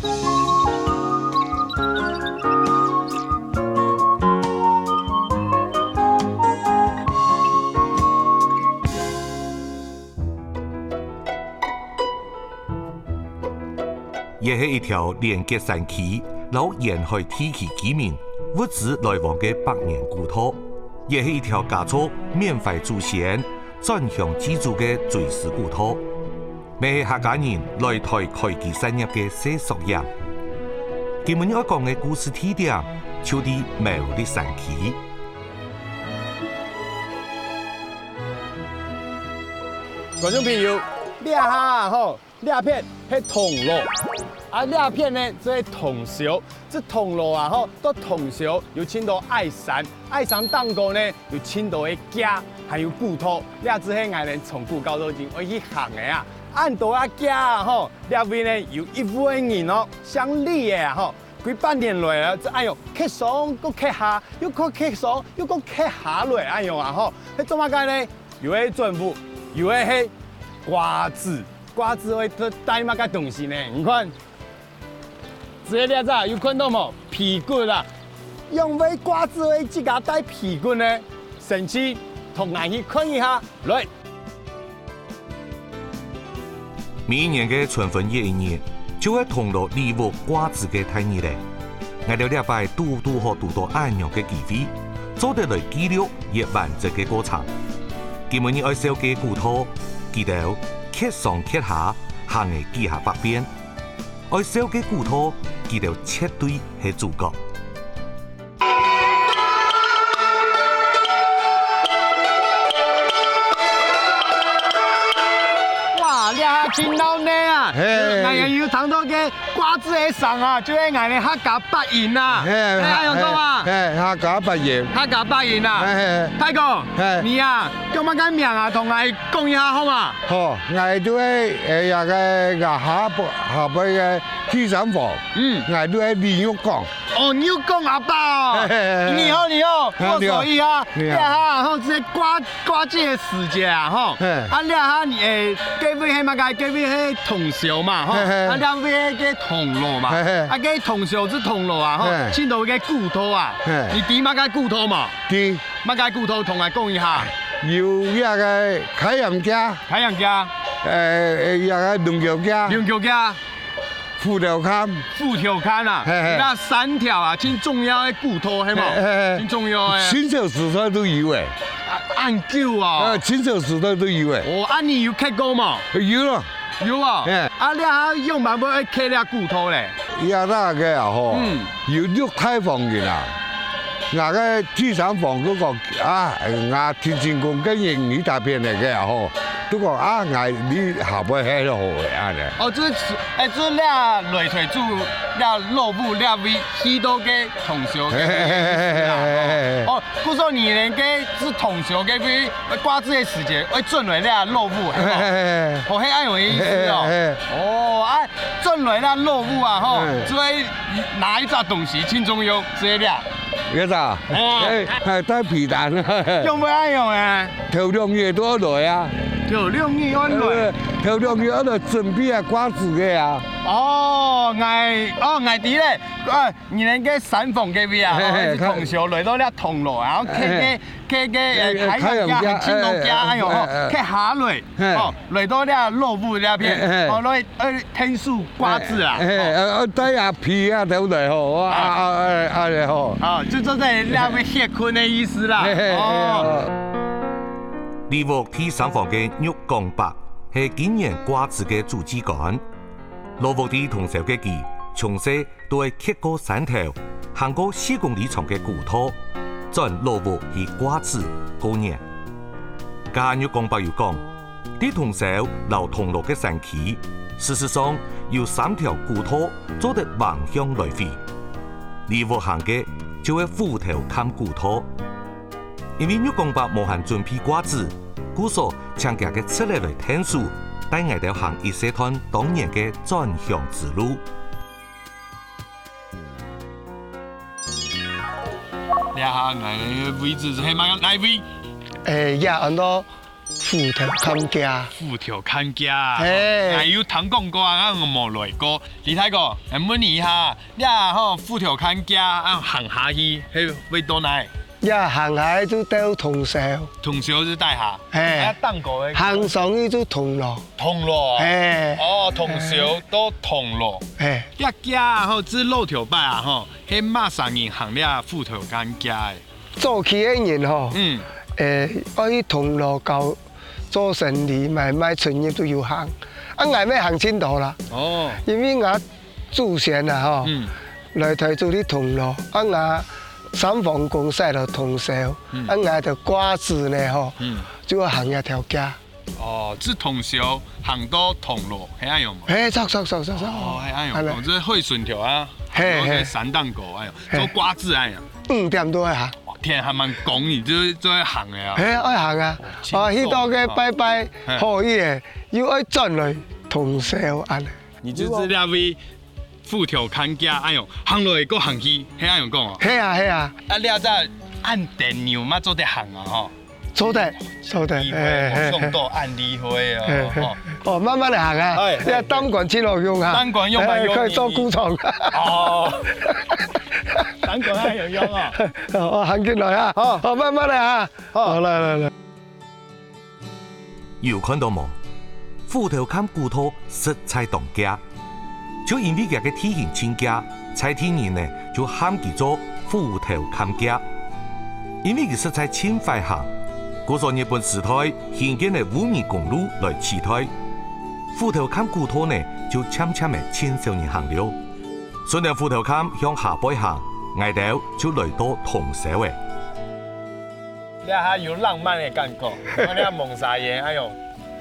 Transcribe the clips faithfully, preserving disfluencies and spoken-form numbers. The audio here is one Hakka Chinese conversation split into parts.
這係一條連結山區摎沿海地區居民、物資來往个百年古道，也係一條家族緬懷祖先、轉鄉祭祖个追思古道，乜係客家人來臺開枝散葉个細縮影。今晡日愛講个故事地點，就在苗栗山區。觀眾朋友，這下啊吼， 這片係銅鑼，啊這片呢就係銅燒。這銅鑼啊吼，到銅燒有盡多矮山，矮山頂高呢有盡多个崎，還有古道。這就係𠊎等從古到到今愛去行个啊。恁多个崎啊吼，這位呢有一位人哦，姓李个啊吼，幾百年來啊，就恁樣蹶上過蹶下，又過蹶上又過蹶下來恁樣啊吼。係做麼个呢？有个轉屋，有个係瓜子。 瓜子會帶麼个東西呢？你看，這下這隻有看到無？皮骨啊！仰會瓜子會自家帶皮骨呢？神奇，同𠊎去看一下，來！每一年个春分這一日，就係銅鑼李屋掛紙个大日咧。𠊎兜這擺堵堵好堵到恁樣个機會，做得來記錄這完整个過程。今晡日愛燒个古道，佢兜蹶上蹶下， 行个幾下百遍。愛燒个古道，佢兜絕對係主角。哇，這下真鬧熱啊！嘿。𠊎也有聽到个瓜子个聲啊，就係𠊎个客家八音啊。嘿，哎，恁樣講啊。嘿，客家八音。客家八音啊。嘿，嘿。大哥，嘿。你啊，叫麼个名啊？同𠊎講一下好嗎？ 好，𠊎就係，呃，這个𠊎下輩，下輩个第三房，嗯。𠊎就係李玉光。哦，玉光阿伯哦。嘿嘿嘿。你好，你好，嘿，你好。我所以啊，你好。這下吼，這瓜，瓜子个時節啊，吼。嘿。啊，這下你，誒，該位係麼个？該位係銅燒嘛，吼。嘿嘿。啊，這位係个銅鑼嘛。嘿嘿。啊，該銅燒係銅鑼啊，吼。嘿。盡多个古道啊。嘿。你知麼个古道無？知。 麼个古道同𠊎講一下。有這个開陽街。開陽街。呃，這个龍橋街。龍橋街。虎頭崁。虎頭崁啊，嘿嘿。該三條啊，盡重要个古道，係無？嘿嘿嘿。盡重要个。清朝時代都有誒。啊，恁久哦。呃，清朝時代都有誒。哦，啊，你有蹶過無？有咯。 有哦。嘿。啊，這下仰般會愛蹶這古道咧？這下个啊吼，嗯。有六大房人啊。𠊎个第三房就講，啊，𠊎天清宮个人，你大片个个啊吼，就講啊，𠊎你下背係好个恁呢。哦，這係，誒，這這來台住這老屋這位去到个銅燒个意思啦。嘿嘿嘿嘿嘿嘿。哦， 故所你連个係銅燒个位，掛紙个時節，會轉來這老屋，係無？嘿嘿嘿嘿。哦，係恁樣个意思哦。嘿嘿嘿。哦，啊，轉來這老屋啊，吼，嘿。就會拿一隻東西，盡重要，這个。這隻？哦。誒，誒，帶皮蛋。仰會恁樣誒？頭兩日都愛來啊。頭兩日愛來。呃，頭兩日愛來準備啊，掛紙个啊。哦，𠊎，哦，𠊎知咧，啊， 你連个三房个位啊，嘿嘿，吼，係銅燒來到這銅鑼，然後蹶个，嘿嘿。蹶个，誒，嘿嘿，太陽家，太陽家，很多家，哎喲，吼，嘿嘿。蹶下來，嘿。吼，來到這老屋這片，嘿嘿。吼，來，呃，天數掛紙啊，嘿嘿，吼。呃，呃，帶啊皮啊，對不對？吼，啊，啊。啊，啊，啊，吼。啊，就做在這位歇睏个意思啦，嘿嘿，哦。嘿哦。李屋第三房个玉光伯，係今年掛紙个主祭官。老屋在銅燒个期，從細 都會蹶過山頭，行過四公里長个古道，轉老屋去掛紙過年。該下玉光伯有講，在銅燒摎銅鑼个山區，事實上有三條古道做得橫向來回。李屋行个就係虎頭崁古道。 因為玉光伯無閒準備掛紙，故所請厥个姪仔來𢯭手，帶𠊎兜行一小段當年个轉鄉之路。這下𠊎个位置係麼个？哪一位？誒，呀，安到虎頭崁崎。虎頭崁崎啊，嘿。𠊎有聽講過啊，𠊎無來過。李大哥，𠊎問你一下，這吼虎頭崁崎啊，行下去，係會到哪？這行下去就到通霄。通霄係底下，嘿。啊，頂高个？行上去就銅鑼。銅鑼啊？嘿。哦，通霄到銅鑼。嘿。這崎啊吼，係老頭擺啊吼，係麼儕人行這虎頭崁崎个？ 早期个人吼，嗯。欸，愛去銅鑼搞做生理，買賣出入都有行。啊，𠊎乜行盡多啦。哦。因為𠊎祖先啊吼，嗯。來台就去銅鑼，啊，𠊎三房公徙到通霄，嗯。啊，𠊎个瓜子呢吼，嗯。就愛行這條街。 哦，自通霄行到銅鑼，係恁樣無？嘿，著，著，著，著，著。哦，係恁樣，恁樣。哦，這係順條啊，嘿，行到該山頂高，哎喲，嘿。做瓜子哎呀。五點多啊。天還蠻光，你就，就會行个啊。嘿，愛行啊。哦，輕鬆啊。哦，去到該拜拜，嘿。好去个，又愛轉來通霄恁樣。你就係這位 虎頭崁崎恁樣，行來過行去，係恁樣講哦。係啊，係啊。啊，這隻恁登有嘛做得行啊吼。做得，做得，機會，哎，哎，無想到恁厲害哦，哎，哎。吼。哦，慢慢來行啊，哎，哎，這擔槓盡好用啊。擔槓用蠻有意義。哎，可以做鼓蟲。哦。擔槓還有用啊。哦，行緊來啊。好。哦，慢慢來啊。好。好，來，來，來。 有看到無？虎頭崁古道實在當崎，就因為佢个地形盡崎，在地人呢就喊佢做虎頭崁崎。因為佢實在盡壞行，故所日本時代興建个烏米公路來取代。虎頭崁古道呢就漸漸个盡少人行了。順等虎頭崁向下背行，𠊎兜就來到通霄了。 這下有浪漫个感覺，看這濛沙煙，哎喲，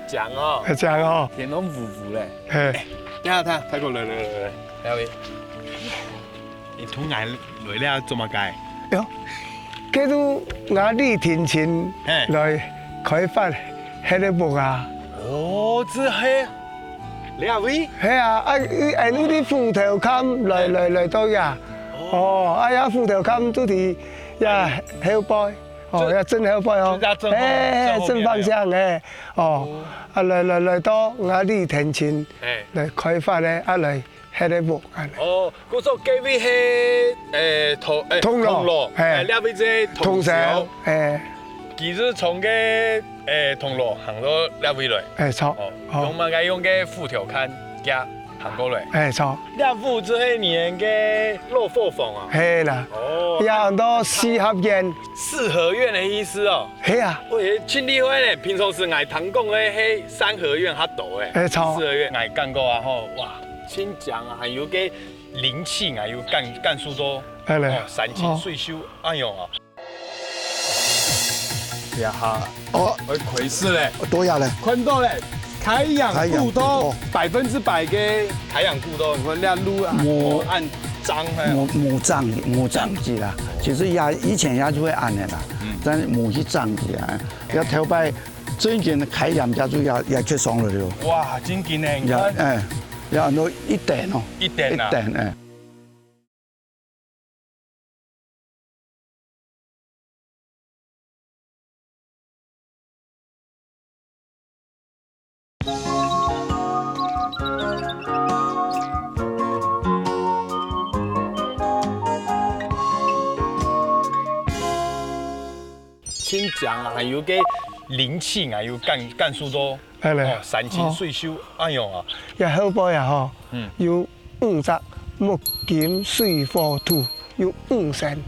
靚哦。係靚哦。天攏烏烏咧。嘿。哎，等下，等下，大哥，來，來，來，來，這位。你同𠊎來這做麼个？喲，這就𠊎李定欽嘿。來開發這个屋啊。哦，這係這位？係啊，啊，哎，你對虎頭崁來，來，來到這。哦。哦，哎呀，虎頭崁就在這後背。 哦，這，這正後背哦。就這正後，嘿，正後面正方向，嘿，哦。哦。啊，來，來，來到𠊎李定欽，嘿。來開發个，啊，來，這个屋，恁樣。哦，故所這位係，誒，銅，誒，銅鑼，銅鑼，嘿。誒，這位係通霄。通霄，嘿。佢就從該，誒，銅鑼行到這位來。誒，著。哦，哦。用麼个？用該虎頭崁崎 行過來。哎，著。這屋就係你个老伙房啊？係啦。哦。也安到四合院。四合院个意思哦。係啊。喂，盡厲害呢！平常時𠊎聽講个係三合院較多誒。哎，著。四合院，𠊎感覺啊吼，哇，盡靚啊，還有个靈氣啊，有感，感受到，哎嘞。哦，山清水秀，哎喲啊。 呀哈，哦。哎，開始咧。多呀咧。看到咧，開陽古道，開陽古道。百分之百个開陽古道，你看那路啊，無，無恁靚嘿。無，無整，無整治啦。其實也，以前也就會恁樣啦，嗯。但是無去整治啊。要頭擺正經个開陽家就也，也去上了喲。哇，正經呢，你也，看。哎，也安到一等哦。一等啊。一等，哎。 盡靚啊，還有个靈氣啊，有感，感受到，哎嘞。哦，山清水秀，哦。哎喲啊。這後背啊，吼，嗯。有五隻木金水火土，有五仙。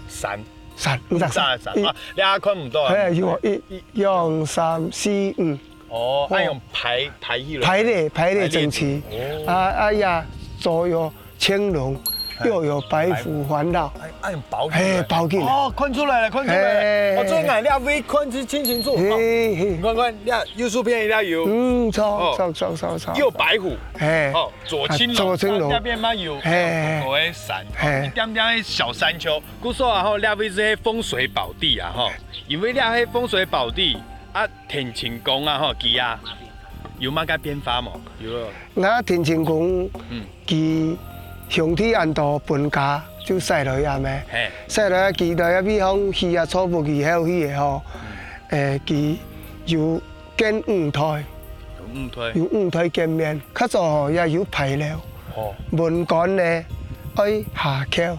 山。山，五隻山。五隻山，一，啊，你也看毋到啊。哎，有一，一，兩，三，四，五。哦，哦。愛用排，排起來。排列，排列整齊。排列整齊。哦。啊，啊，也左右 青龍，嘿。又有白虎環繞。哎，哎，包起來。嘿，包起來。哦，看出來了，看出來了。嘿。哦，所以𠊎這位看是清清楚。嘿，哦，嘿。你看看，這右手片一定有。嗯，著，哦。著，著，著，著。又白虎。嘿。哦，左青龍，啊，左青龍。那，那邊嘛有，嘿。有个山，嘿。一點點的小山丘。故所啊，吼，這位係風水寶地啊，吼，因為這係風水寶地啊，天清宮啊，吼，佢啊，有麼个變化無？有。𠊎天清宮，嗯。 佢兄弟恁多分家，就徙來啊咩。嘿。徙來啊，佢來啊，比方去啊，坐飛機後去个吼，嗯。誒，佢有建五代，有五代。有五代建面，較早吼也有牌樓，哦。門關呢愛下轎，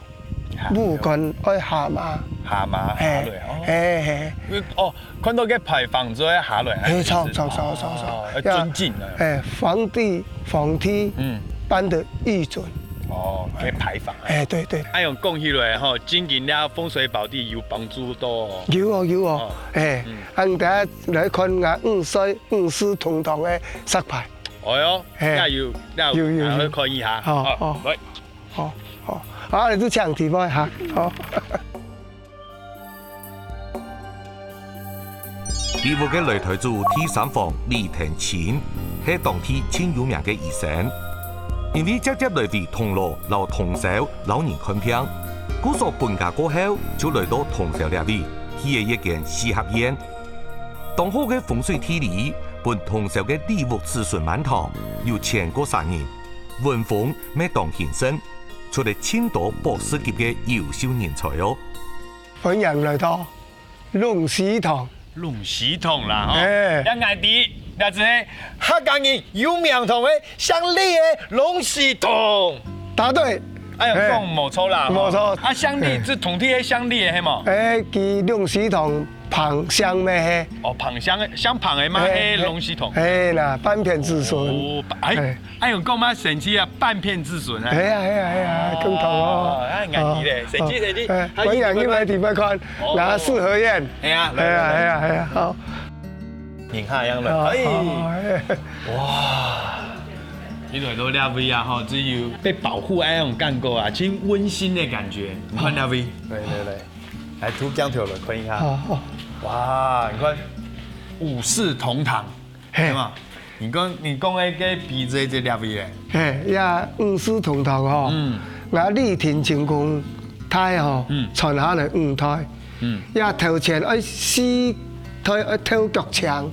下轎。武關愛下馬。下馬，嘿，下落，哦。嘿，嘿。哦，看到該牌坊就愛下落，嘿，係毋係？著，著，著，著，著。哦，愛尊敬啊。嘿，皇帝，皇帝，嗯。頒个御准。哦，該牌坊。哎，對，對。哎喲，講起來吼，真經這風水寶地有幫助到哦。有哦，有哦，哦。哎，嗯。 啊，你等下來看𠊎五歲、五世同堂个石牌。哎喲，嘿。該有，該有，有，有，有。來看一下。好，好，好。來。好，好。好，你就請地方哈。好。李屋个來台主第三房李天清，係當地盡有名个醫生。因為輒輒來回銅鑼摎通霄摎人看病，故所分家過後就來到通霄這位，起了一間四合院。 當好个風水地理，分通霄个李屋子孫滿堂，有千過儕人，文風乜當興盛，出了盡多博士級个優秀人才哦。歡迎來到龍喜堂。龍喜堂啦，吼。哎。這𠊎知，這就係客家人有名堂个姓李个龍喜堂。答對。哎喲，哎。講無錯啦，吼。無錯。啊，姓李，哎。就同地个姓李个，係無？哎，佢龍喜堂 彭姓乜係。哦，彭姓个，姓彭个嘛，嘿，係龍喜堂。嘿啦，半片子孫。哦，哎，嘿。哎喲，講嘛神奇啊，半片子孫啊。係啊，係啊，係啊，哦，更同哦。啊，恁樣咧，哦，神奇，哦，神奇。哎，還有歡迎你來地方看，哦。拿四合院。係啊，係啊，來，來，來。係啊，係啊，好。你看，樣了，哦，哎。哦，哎。哇，一來到這位啊，吼，只有被保護的那種感覺啊，真溫馨的感覺。你看這位。來，來，來。 來，對鏡頭來看一下。好，好。哇，你看，五世同堂，嘿。對嘛？你講，你講那個比這，這兩位咧？嘿，呀，五世同堂吼，嗯。𠊎李天清公大吼，嗯。傳下來五代，嗯。呀，頭前愛四代愛鬥腳程，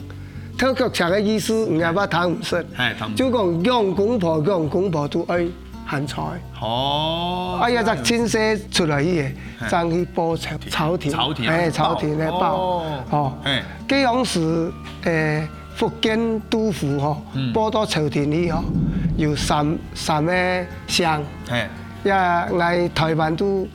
鬥腳程个意思，你也捌聽毋識？嘿，聽毋識。就講養公婆，養公婆都愛 還在。哦。啊，也隻親生出來去个，嘿。正去報朝，朝廷，朝廷，哎，朝廷來報。哦。哦。嘿。該樣時，誒，福建督府吼，嗯。報到朝廷去吼，有三，三个姓，嘿。也𠊎台灣都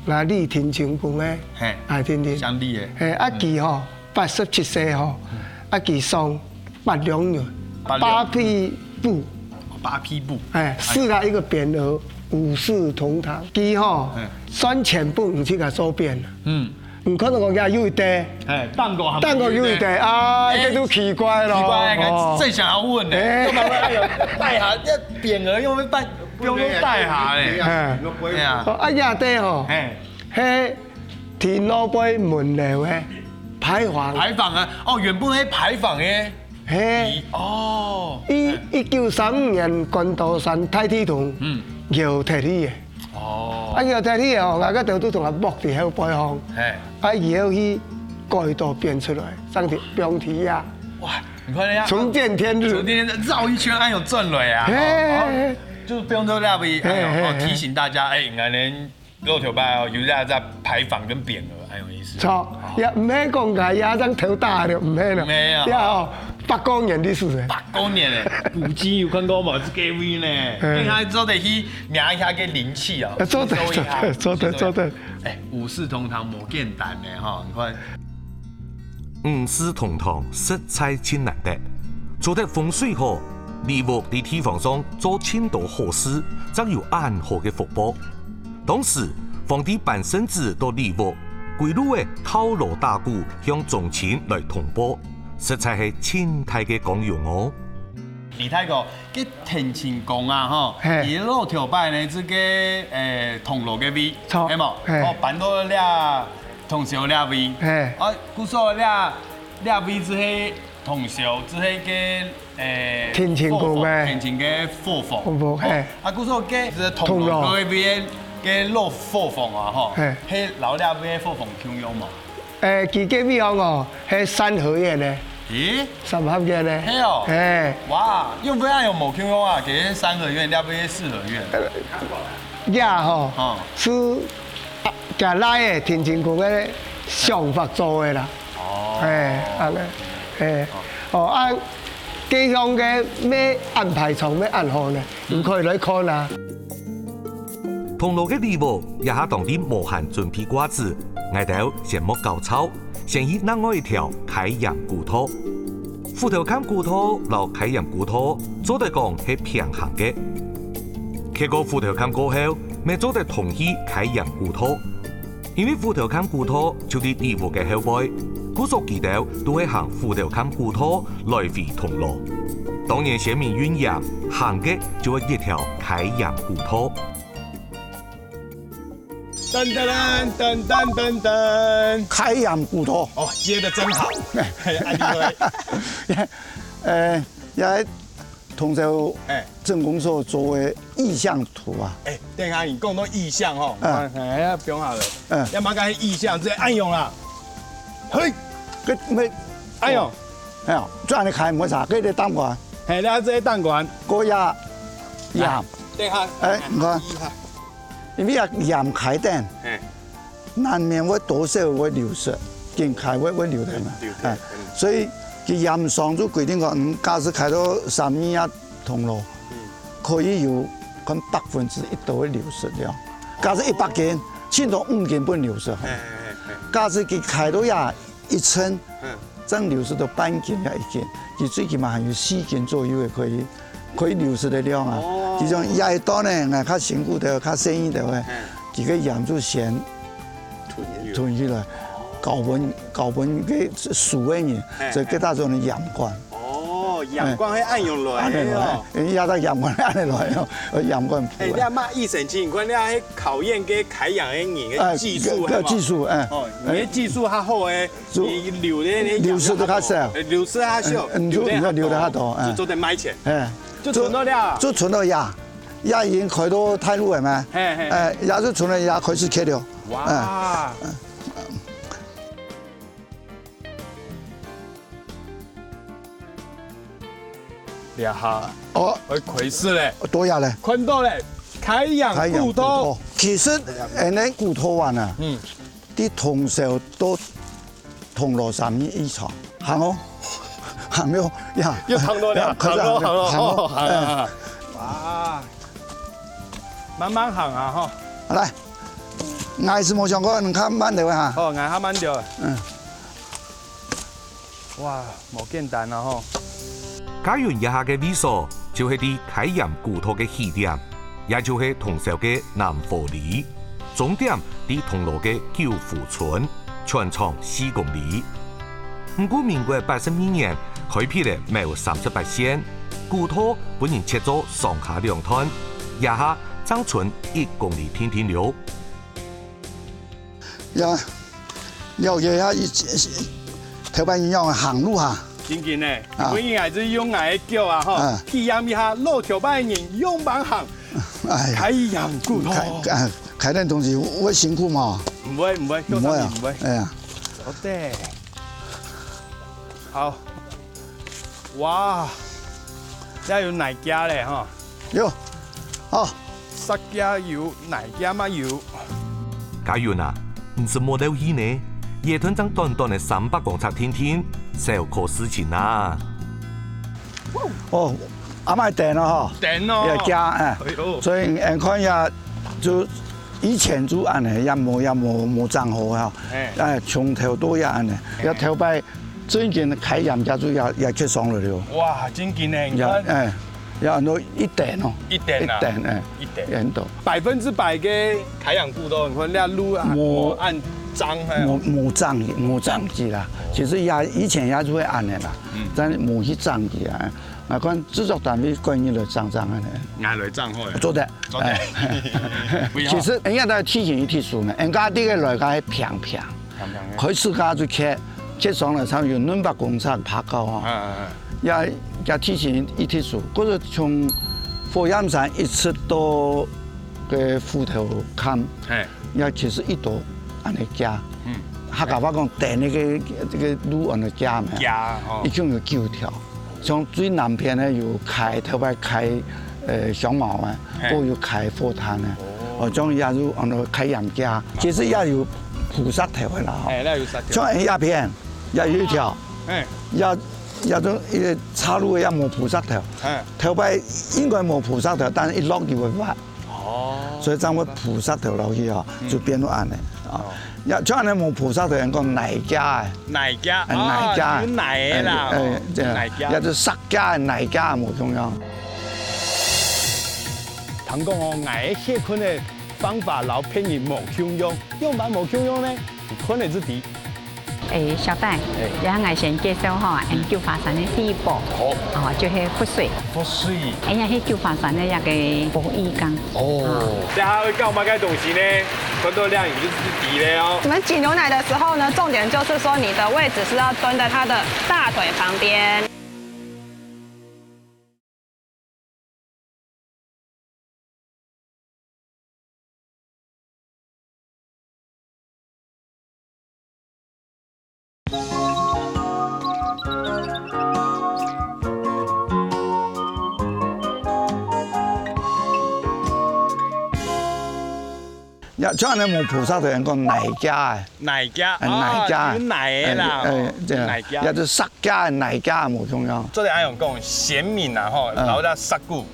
，𠊎李天清公个，嘿。哎，天天。姓李个。嘿，啊，嗯。佢吼， 八十七歲吼，嗯。啊，佢上八兩銀，八兩。八匹布。哦，八匹布。哎，賜他一個匾額，五世同堂。佢吼，嗯。算全部毋識个做匾。嗯。你看到講佢有一塊，哎，蛋糕還蛋糕有一塊，啊，哎，這就奇怪咯。奇怪，哦。正想要問呢，哎。幹嘛會有帶下，這匾額又被辦，不用帶下嘞。哎。對啊。哦，啊，這塊吼，哎。嘿，天后背門樓个牌坊。牌坊啊，哦，原本係牌坊个。嘿。哦。一，一九三五年關刀山大地動，嗯。搖忒去个。哦。啊，搖忒去哦，𠊎个頭拄同阿莫佇後背項。嘿。啊，以後去改到變出來，上去放地下。哇，你看人家重見天日。重見天日，繞一圈，哎喲，轉來啊。嘿，哦，嘿，嘿。就放到那邊，哎喲，嘿，嘿，哦，提醒大家，哎，𠊎等 老頭擺哦，有這隻牌坊跟匾額，恁樣意思。著，哦。也毋係講𠊎也正頭大了，毋係了。毋係啊。也哦，百過年歷史个。百過年嘞，古蹟有看過無？這個位呢，嗯。你還做得去摸一下个靈氣哦，啊，做得，吸收一下，做得，做得，吸收一下。做得。哎，五世同堂無簡單呢，吼，你看。 五世同堂實在盡難得，除忒風水好，李屋在地方上做盡多好事，正有恁好个福報。當時，皇帝頒聖旨到李屋，歸路个敲鑼打鼓向宗親來通報，實在係盡大个光榮哦。李大哥， 該天清宮啊，吼，嘿。佢老頭擺呢，這個，誒，銅鑼个位，著，係無？嘿。哦，搬到這通霄這位。嘿。哦，故所這，這位就係通霄，就係該，誒，天清宮个。天清个伙房。伙房，嘿。哦，啊，故所該，這銅鑼个位个老伙房啊，吼，嘿。係摎這位个伙房共樣無？ 誒，佢个位項哦，係三合院呢。咦？三合院呢。係哦。嘿。哇，又毋係有無共樣啊？佢係三合院，這位係四合院。呃，也吼，哦。係，啊，佢倈仔天清宮个想法做个啦。哦。嘿，恁呢，嘿。哦。哦，啊，該項个乜安排場乜恁好呢，你可以來看啊。銅鑼个禮物，這下當地無閒準備掛紙，𠊎兜先莫搞吵，先去另外一條開鹽古道。虎頭崁古道摎開鹽古道做得講係平行个，蹶過虎頭崁過後，乜做得通去開鹽古道。 因為虎頭崁古道就在里屋个後背，故所佢兜都會行虎頭崁古道來回銅鑼。當年先民運鹽，行个就係一條開鹽古道。噔噔噔噔噔噔，開鹽古道。哦，接得真好。嘿，恁厲害。呃，也 同時，哎，鎮公所做个意象圖啊。哎，等一下你講到意象吼，嗯。哎呀，不用好了。嗯。要麼个意象，這恁樣啦。嘿，該，該，哎呦，哎呀，就恁樣開，無啥，該个當官。嘿，你看這个當官。高壓，來，鹽。等一下。哎，你看。一下。因為啊，鹽開等。嘿。 難免會多少會流失，緊開會，會流失嘛。流失，哎，嗯。所以佢鹽商就規定講，嗯，假使開到三二一銅鑼，嗯。可以有可能百分之一都會流失了。假使一百斤，盡多五斤分流失吼。哎，哎，哎，哎。假使佢開到也一成，嗯。正流失到半斤也一斤，佢最起碼還有四斤左右个可以 可以流失个量啊。哦。其中有一段呢，𠊎較辛苦个，較細義个，嗯。佢个鹽就先囤起來。囤起來，哦。交分，交分該收个人，嗯，所以叫做鹽罐。哦，鹽罐係恁樣來个哦。恁樣來，因為這个鹽罐恁樣來哦，鹽罐鋪。哎，你看嘛，一神奇，你看你看，考驗該開鹽个人个技術，哎，係無？技術，哎。哦，你个技術較好个， 就你流的那个流失都較少。哎，流失較少，嗯，嗯，就流得較多，哎。就做得賣錢。哎。就存到了。就存到這，這已經開到大路了嘛。嘿，嘿。哎，也就存到這開始開了。哇。哎。這下，哦。會開始咧。多呀咧。看到咧，開陽古道。開陽古道。其實，恁呢古道灣啊，嗯。 在通霄到銅鑼三義場，行哦，行了呀，又行到了，開始行了，行了，行了，行了，行了，哎。行了。哇，慢慢行啊，吼。來，𠊎係無想過，你較慢兜哈。哦，𠊎較慢兜。嗯。哇， 無簡單啊吼。嘉雲這下个位所，就係在開陽古道个起點，也就係通霄个南和里，終點在銅鑼个九福村，全長四公里。毋過民國八十二年開闢了某三十八線，古道分人切做上下兩段，這下正賰一公里定定了。 呀，了解一下，頭擺人仰行路哈。真緊呢，啊。因為𠊎係用𠊎个腳啊，吼，啊。體驗一下老頭擺人仰般行。哎呀。開陽古道。開，啊，開恁東西會辛苦嘛？毋會，毋會，毋會啊。腳上面毋會。哎呀。好的。好。 哇，這有泥架咧吼。有，哦。石架有，泥架嘛有。嘉雲啊，你係無留意呢？這段正短短个三百公尺定定，小可事情啊。哦，阿姆等了吼。等哦。這架，哎。哎喲。所以，嗯，看一下，就以前就恁呢，也無，也無，無整好啊。哎。哎，從頭到尾恁呢，哎。這頭擺 最近開鹽家就也，也去上了了。哇，真緊呢，你也，看。哎，也很多一等哦。一等啊。一等，哎，一等。也很多。百分之百个開陽古道，你看這路啊，無，無恁髒，哎喲。無，無整，無整治啦。其實也，以前也就會恁呢啦，嗯。但是無去整治啊。𠊎看製作單位管理來整整恁呢。𠊎來整好了。做得。 做得。哎。不要。其實人家在地形一特殊嘛，人家這个來个係平平，平平个。開始个就徛，徛上來差不多有兩百公尺爬高啊。嗯，嗯，嗯。也，也地形一特殊，可是從火焰山一直到个虎頭崁，嘿。也其實一道恁呢架。嗯。客家話講，等那个，這个路恁呢架嘛。架，哦。一共有九條。 像最南片个有開，頭擺開，呃，香茅啊，嘿。還有開火炭个，哦。哦，這樣也有安到開鹽架，其實也有鋪石頭个啦，吼。哎，那有石頭。像這片也有一條，哎。也，這種一個插入个也無鋪石頭，嗯。頭擺應該無鋪石頭，但係一落去會滑，哦。所以正會鋪石頭落去吼，嗯。就變到恁樣啊。哦。也像恁樣無鋪石頭，人講泥架个，泥架，哎，泥架，哦，有泥个啦，哎，哎，哦，這樣，泥架。也就石架个泥架無共樣。聽講哦，𠊎个歇睏个方法摎別人無共樣，仰般無共樣呢？你睏个就知。 誒，小戴，誒。這下𠊎先介紹吼，嗯。𫣆九華山个第一寶，好。哦，就係佛水。佛水。哎呀，係九華山个一個保育崗。哦。啊。這下愛搞麼个東西呢？看到靚人就知咧哦。我們擠牛奶的時候呢，重點就是說你的位置是要蹲在它的大腿旁邊。 也像恁樣無鋪石頭，人講泥架个。泥架，哎，泥架。哦，有泥个啦，哎，哎，哦，這樣，泥架。也就石架个泥架無共樣。做得恁樣講，先民啊，吼，嗯。摎這石牯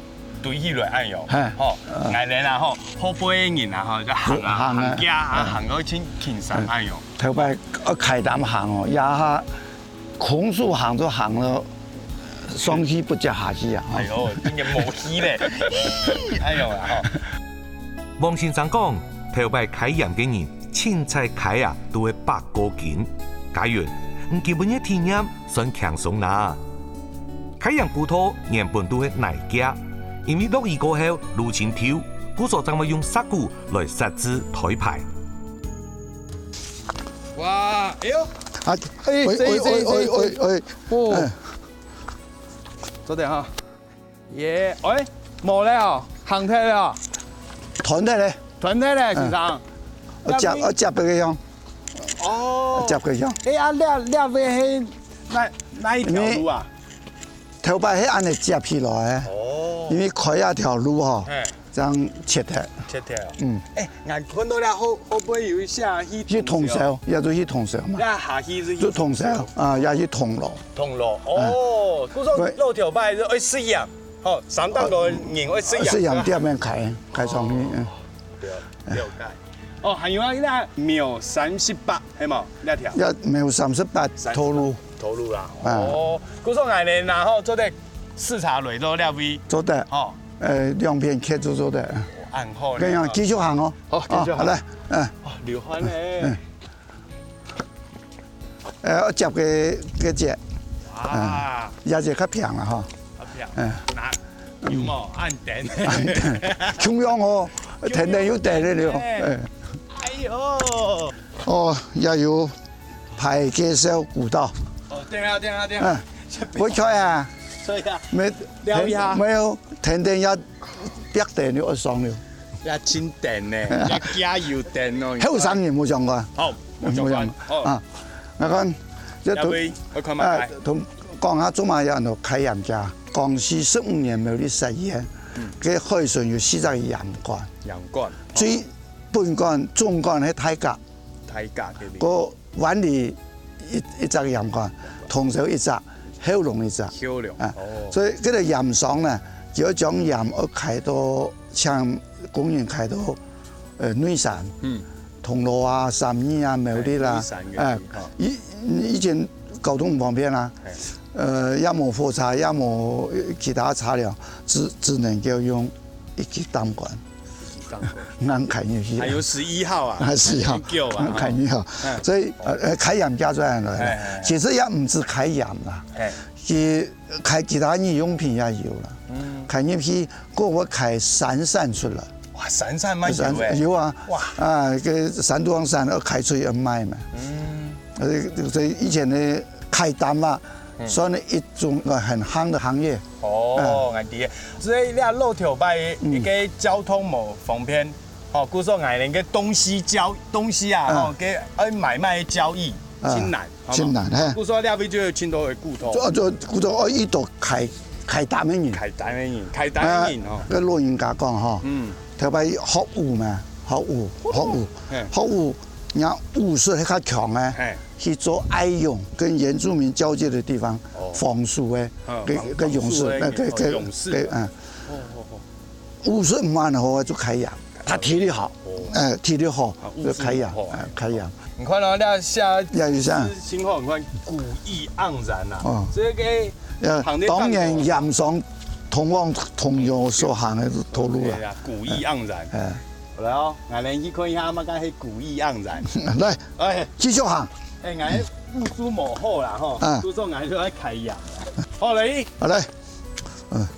堆起來恁樣，嘿。吼，嗯。𠊎等啊，吼，後輩个人啊，吼，就行啊，行啊，行架啊，嗯。行到盡輕鬆恁樣。嗯。頭擺愛㧡擔行哦，這下 空手行就行到上氣不接下氣啊！哎喲，真个無氣咧！哎喲啊，吼。王先生講，頭擺㧡鹽个人，凊彩㧡啊，都會百過斤。嘉雲，你今晡日體驗算輕鬆啦。㧡鹽古道原本都係泥架，因為落雨過後，路盡透，故所正會用石牯來設置台排。哇，哎喲！啊，哎，喂，喂，喂，喂，喂，喂，喂。哦。哎。做得哈。耶，哎，無了哦，行忒了哦。斷忒咧。斷忒咧，先生。嗯。我接，我接別个樣。哦。接別个樣。哎，啊，這，這位係哪，哪一條路啊？頭擺係恁樣接起來个，哦。因為開這條路吼，嘿。 正切忒。切忒哦。嗯。哎，𠊎看到這後，後背有一下去去通霄，也就去通霄嘛。那下去是去就通霄啊，也去通路。通路，哦，嗯。故所老頭擺係愛食鹽，吼，三檔个人愛食鹽。食鹽店面開，開上去，嗯。對，了解。哦，還有啊，那廟三十八，係無？那條。也廟三十八頭路。頭路啦，啊。哦，故所𠊎等然後做得視察來到這位。做得。哦。 呃，兩片切就做得。恁好呢。跟你講，繼續行哦。好，繼續行。哦，好，來，嗯。哦，流汗呢。嗯。呃，接个，个接。哇。嗯，這節較平了哈。較平。嗯。那，有無？恁等。共樣哦，天天有等的了。哎。嗯。哎喲。哦，也有排介紹古道。哦，對啊，對啊，對啊。嗯，不錯啊。所以啊，沒，聊一下。沒有，天天要 逼等就愛上了。也真等呢，也加油等哦。後生人無相干。好，無相干。無相干。好。啊，𠊎看，這都，這位，我看嘛，啊，來。同，講下做麼个安到㧡鹽架，光緒十五年苗栗實驗，嗯。該海脣有四隻鹽館。鹽館。最本館、總館係大甲。大甲該位。過 灣裡一，一隻鹽館，通霄一隻，後龍一隻。後龍，啊，哦。所以這個鹽商呢，就愛將鹽愛㧡到，請工人㧡到，呃，內山，嗯。銅鑼啊、三義啊、苗栗啦，哎，內山園區，哎，哈。以，以前交通毋方便啊，哎。呃，也無火車，也無其他車輛，只，只能夠用一支擔管。 恁㧡入去。還有十一號啊，啊，十一號，恁久啊，恁㧡入去。嗯。所以，呃，呃，㧡鹽架出來了。哎，哎，哎。其實也毋止㧡鹽啦，哎。佢㧡其他日用品也有啦。嗯。㧡入去，過會㧡山產出來。哇，山產嘛有欸。有啊。哇。啊，該山肚項產，呃，㧡出去賣嘛。嗯。呃，所以以前个㧡擔啊， 嗯。算係一種，呃，很夯的行業。哦，嗯。恁樣。所以這老頭擺，嗯。一個交通無方便，吼，故所𠊎等个東西交，東西啊，嗯。吼，个愛買賣交易，嗯。真難，好無？真難，嘿。故所這位就有盡多个古道。就，就古道，哦，一到㧡，㧡擔个人。㧡擔个人，㧡擔个人，啊，吼。該老人家講，吼，嗯。頭擺學武嘛，學武，學武，嘿。學武，人家武術係較強个。嘿。 去做愛勇跟原住民交界的地方，哦。防守个，个个勇士，个个个，嗯，武士蛮好个就开眼，他体力好，哎，体力好就开眼，哎，开眼。你看到那下，也有像，信号，你看古意盎然呐，哦，这个，呃，当年杨双通往通游所行个道路啊，对啊，古意盎然。哎，来哦，俺来去看一下，嘛，刚才古意盎然。来，哎，继续行。哎，俺武术幕后啦吼，嗯，都说俺就爱开眼。好嘞，好嘞，嗯。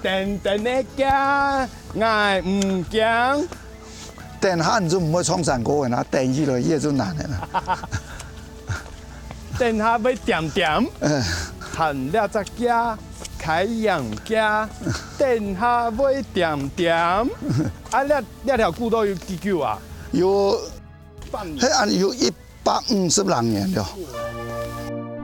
等等个行，𠊎毋驚。等下你就毋會唱山歌个啦，等起來也就難个啦。等下會恬恬，嗯，喊了隻家，開陽家，等下會恬恬。啊，這這條古道有幾久啊？有，半年。係啊，有一百五十零年了。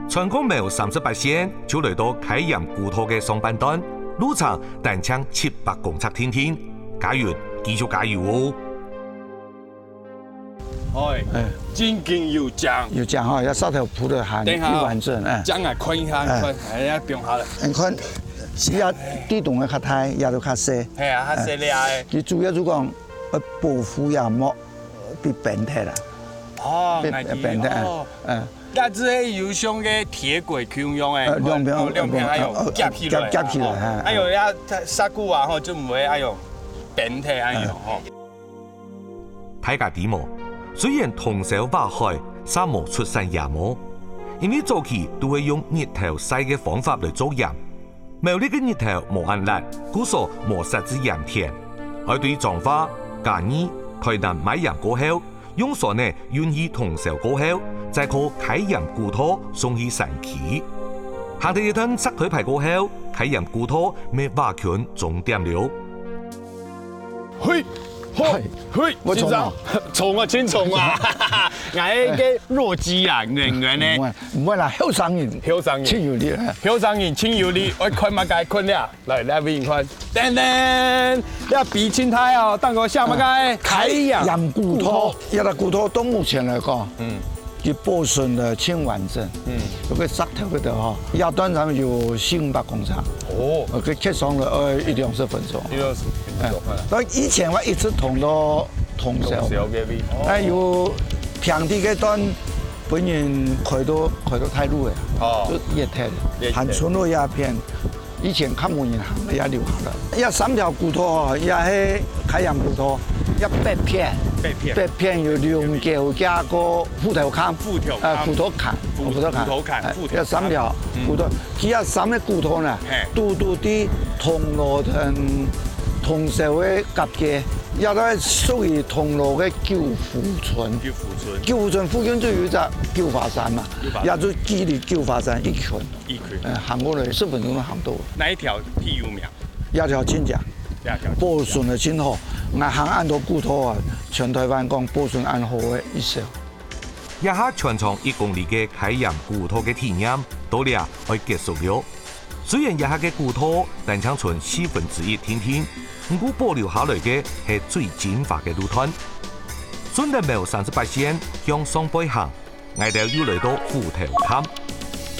穿過苗三十八線，就來到開陽古道个上半段，路程單淨七百公尺定定，加油，繼續加油哦！哎，哎，真經有靚。有靚吼，這石頭鋪得還，等一下哦，有完整，哎。這𠊎看一下，哎，看，哎，這放下來。你看，這地洞个較大，這都較細。係啊，較細粒个。哎，佢主要就講，呃，保護這木， 被崩忒啦。哦，被，𠊎知，崩忒，哦。嗯。該就係有像个鐵軌共樣个，呃，兩片，哦，兩片，哎喲，呃，夾起來，夾，夾起來，哦，哎。哎喲，這石牯啊，吼，就毋會，哎喲，崩忒，哎喲，嗯，吼。大家知無？雖然通霄挖海，嗄無出產鹽無，因為早期都會用日頭曬个方法來做鹽， 苗栗个日頭無恁烈，故所無設置鹽田，愛對彰化、嘉義、臺南買鹽過後，用船仔運去通霄過後，再靠開鹽古道送去山區。行忒一段石堆排過後，開鹽古道乜畫圈終點了。 嘿，吼，嘿，嘿，我衝啊！衝啊，真衝啊！𠊎个弱雞啊，圓圓呢。毋會，毋會啦，後生人，後生人，真有力啊。後生人真有力，愛看麼个？看了，來，來，分你看。噔噔，這比清太哦，當个像麼个？啊，開陽。開陽古道，這個古道到目前來講，嗯， 佢保存得盡完整。嗯。有个石頭个頭吼，這段上有四五百公尺。哦。呃，佢蹶上來，呃，一兩十分鐘。一兩十分鐘，哎。但以前𠊎一直通到通霄。通霄个位。哦。哎，有平地个段，分人開到，開到大路个，哦。就熱忒，熱忒。還村落這片。 以前較無人行个，也留下來。這三條古道哦，這係開陽古道，這北片，北片。北片有龍狗，加个虎頭崁，虎頭崁。呃，虎頭崁，虎頭崁。虎頭崁，哎，虎頭崁。這三條古道，嗯。佢這三个古道呢，嘿。堵堵在通霄同通霄个交界，這都係屬於通霄个九福村。九福村。九福村附近就有一隻九華山嘛，九華山。也就距離九華山一圈。 一圈。呃，行過來十分鐘就行到。哪一條最有名？這條盡靚。這條盡靚。保存得盡好。𠊎行恁多古道啊，全臺灣講保存恁好个一條。這下全長一公里个開陽古道个體驗，到這愛結束了。雖然這下个古道單淨伸四分之一定定，毋過保留下來个係最精華个路段。順等苗三十八線向上背行， 𠊎兜又來到虎頭崁。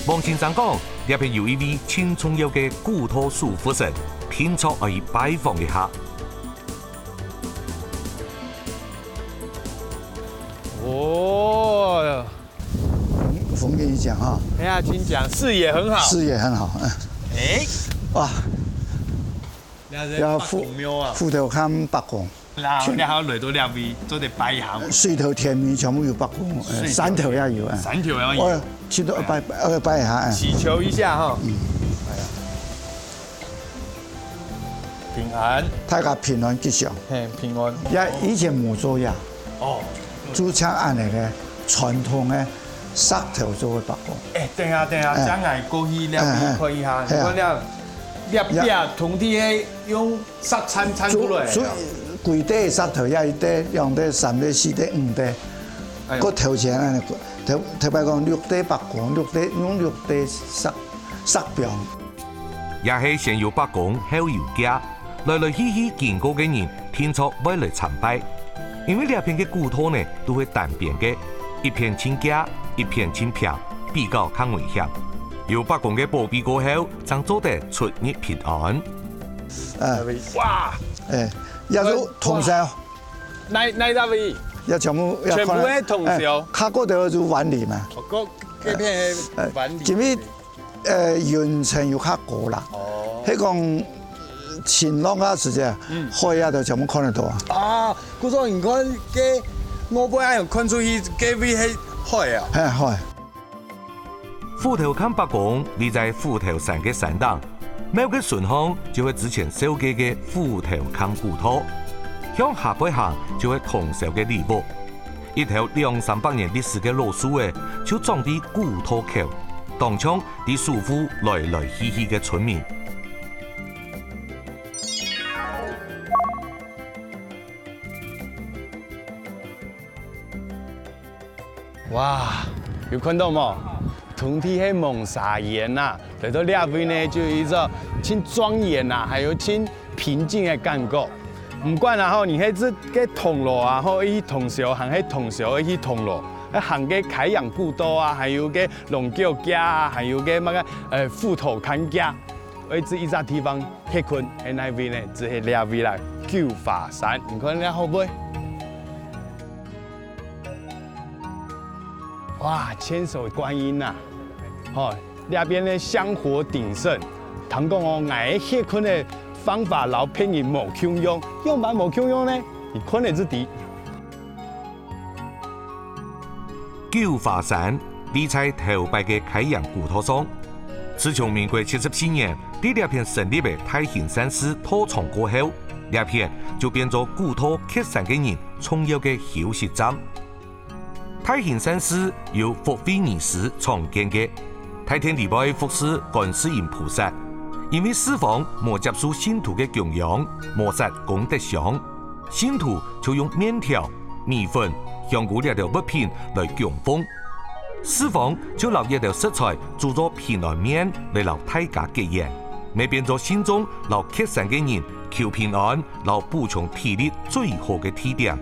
黃先生講，這片有一位盡重要个古道守護神，定著愛去拜訪一下。哦，風景一講哈。哎呀，真講，視野很好。視野很好，嗯。哎。哇，這是伯公廟啊。這虎，虎頭崁伯公。 然後你還要來到這位，做得拜一下。水頭田尾全部有伯公，呃，水頭，山頭也有，哎。山頭也有。哦，去到拜，呃，拜一下，哎。祈求一下哈。嗯。哎呀。平安。大家平安吉祥。嘿，平安。也以前無做呀。哦。就像恁樣个傳統个石頭做个伯公。哎，等下，等下，哎。將來過去那邊看一下，哎，哎。你看那，那壁，哎呀。通地个用 石鏟鏟出來啊。所以，所以幾垤石頭也一垤、兩垤、三垤、四垤、五垤，哎喲。過頭前恁樣，頭，頭擺講六垤伯公，六垤，用六垤石，石標。也係先有伯公後有家，來來去去經過个人定著會來參拜。因為這片个古道呢，都係單邊个，一片盡遽，一片盡平，比較較危險。有伯公个保庇過後，正做得出入平安。哎，哇！哎，也係通宵，哪，哪一位？也全部，也可能，全部係通宵。哎，較高个就萬里嘛。哦，該，該片係萬里。哎，因為，呃，雲層有較高啦。哦。係講晴朗个時節，嗯。海啊，就全部看得到啊。啊，故所你看，該外背還有看出去，該位係海啊。係，海。 虎頭崁伯公位在虎頭山个山頂，廟个脣項就係之前紹介个虎頭崁古道，向下背行就係通霄个里屋。一頭兩三百年歷史个老樹仔，就長在古道口，當像在守護來來去去个村民。 哇，有看到無？通地係濛沙煙啊，來到這位呢，就有一種盡莊嚴啊，還有盡平靜个感覺。毋管啊吼，你係這个銅鑼啊吼，一去通霄，還係通霄，一去銅鑼，啊行个開陽古道啊，還有个龍腳架啊，還有个麼个，呃，虎頭崁架。 愛知一隻地方歇睏，係哪位呢？就係這位啦，九華山。你看這好毋好？哇，千手觀音吶！吼，這片呢香火鼎盛。聽講哦，𠊎歇睏个方法摎別人無共樣，仰般無共樣呢？你看了就知。 九華山，位在頭擺个開陽古道上。自從民國七十四年，在這片成立个大興善寺道場過後，這片就變做古道蹶山个人重要个休息站。大興善寺由福慧尼寺創建个，大殿裡背服侍觀世音菩薩，因為寺方無接受信徒个供養，無設功德箱， 信徒就用麵條、米粉、香菇這兜物品來供奉。寺方就摎這兜食材煮做平安麵來摎大家結緣，乜變做信眾摎蹶山个人求平安摎補充體力最好个地點。